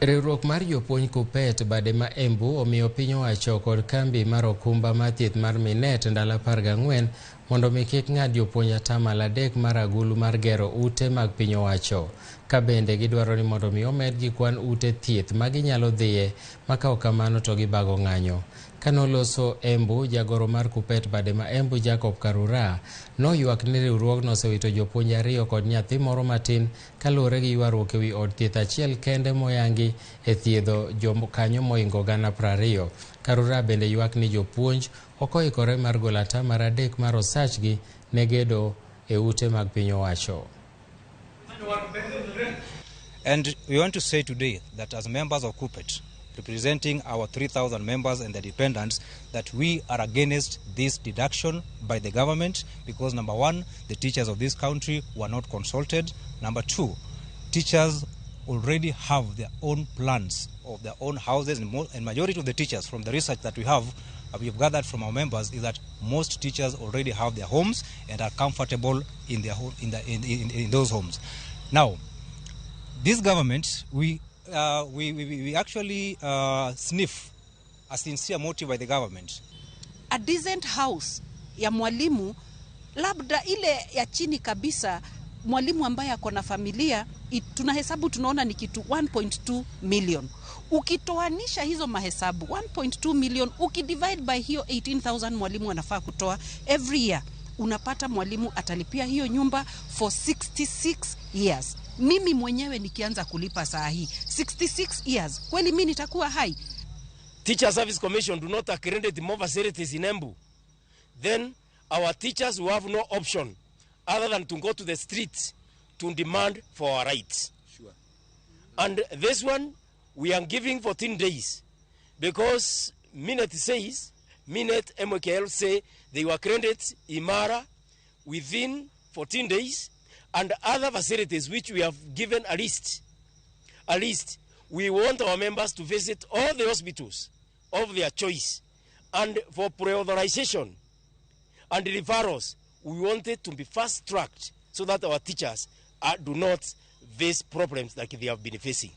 Riwruok mar jopuonj KUPPET bade ma Embu omiyo piny owacho kod kambi mar okumba mar thieth mar Minet ndalo 14 mondo mi kik ng'ad jopuonj 3% mar agulu mar gero ute mag piny owacho. Ka bende gidwaro ni mondo mi omedgi kwan ute thieth ma ginyalo dhiye ma ka ok kamano to gibago ng'anyo. Kanoloso Embu, jagoro mar KUPPET bade ma Embu Jacob Karura noywak ni riwruogno osewito jopuonj ariyo kod nyathi moro matin kaluwore gi ywaruok ewi od thieth achiel kende moyangi e thiedho jokanyo moingo 20,000. Karura bende ywak ni jopuonj ok oikore mar golo 3% mar osachgi ne gedo e ute mag piny owacho. And we want to say today that as members of KUPPET, representing our 3,000 members and their dependents, that we are against this deduction by the government because, number one, the teachers of this country were not consulted. Number two, teachers already have their own plans of their own houses, and majority of the teachers, from the research that we've gathered from our members, is that most teachers already have their homes and are comfortable in their home, in, the, in those homes. Now, this government, we actually sniff a sincere motive by the government. A decent house ya mwalimu, labda ile ya chini kabisa, mwalimu ambaye ako na familia, tunahesabu tunaona ni kitu 1.2 million. Ukitoanisha hizo mahesabu 1.2 million, ukidivide by hiyo 18,000 mwalimu anafaa kutoa every year, unapata mwalimu atalipia hiyo nyumba for 66 years. Mimi mwenyewe nikianza kulipa saa hii 66 years, kweli mimi nitakuwa hai? Teacher Service Commission do not accredit more facilities in Embu, then our teachers will have no option other than to go to the streets to demand for our rights. Sure. And this one, we are giving 14 days because Minet says, Minet MKL say they will accredit Imara within 14 days, and other facilities which we have given a list. A list. We want our members to visit all the hospitals of their choice. And for pre-authorization and referrals, we want it to be fast-tracked so that our teachers do not face problems like they have been facing.